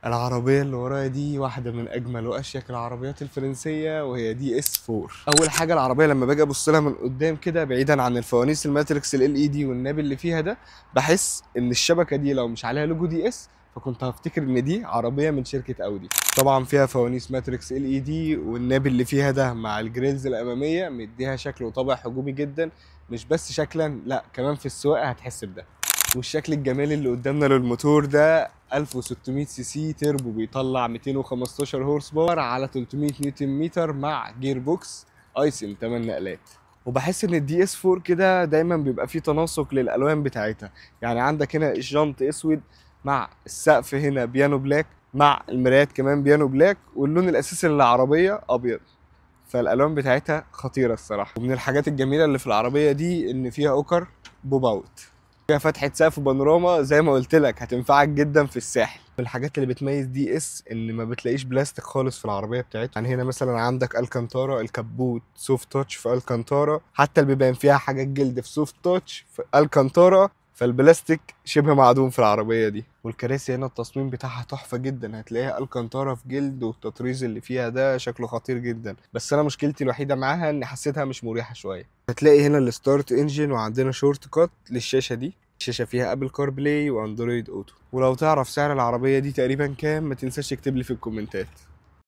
العربية اللي ورايا دي واحدة من أجمل وأشيك العربيات الفرنسية، وهي DS 4. أول حاجة العربية لما باجي أبص لها من قدام كده، بعيدا عن الفوانيس ال matrix LED والناب اللي فيها ده، بحس إن الشبكة دي لو مش عليها logo DS فكنت هفتكر إن دي عربية من شركة أودي. طبعا فيها فوانيس matrix LED، والناب اللي فيها ده مع ال grills الأمامية مديها شكل وطابع هجومي جدا، مش بس شكلا، لا كمان في السواقة هتحس بده. والشكل الجمالي اللي قدامنا للموتور ده 1600 cc turbo، بيطلع 215 horse power على 300 نيوتن متر مع gearbox Aisin 8 نقلات. وبحس ان ال DS 4 كده دايما بيبقى فيه تناسق للالوان بتاعتها، يعني عندك هنا الجنط اسود مع السقف هنا piano black، مع المرايات كمان piano black، واللون الاساسي للعربية ابيض، فالالوان بتاعتها خطيرة الصراحه. ومن الحاجات الجميلة اللي في العربية دي ان فيها اوكر pop out، فيها فتحه سقف بانوراما زي ما قلت لك هتنفعك جدا في الساحل. من الحاجات اللي بتميز DS ان ما بتلاقيش بلاستيك خالص في العربية بتاعتها، يعني هنا مثلا عندك الكانتارا، الكبوت soft touch في الكانتارا، حتى البيبان فيها حاجات جلد في soft touch في الكانتارا، فالبلاستيك شبه معدوم في العربية دي. والكراسي هنا التصميم بتاعها تحفة جدا، هتلاقيها الكانتارا في جلد، والتطريز اللي فيها ده شكله خطير جدا. بس انا مشكلتي الوحيدة معاها ان حسيتها مش مريحه شوية. هتلاقي هنا ال start engine، وعندنا shortcut للشاشه دي، الشاشة فيها Apple CarPlay و Android Auto. ولو تعرف سعر العربية دي تقريبا كام ما تنساش تكتب لي في الكومنتات.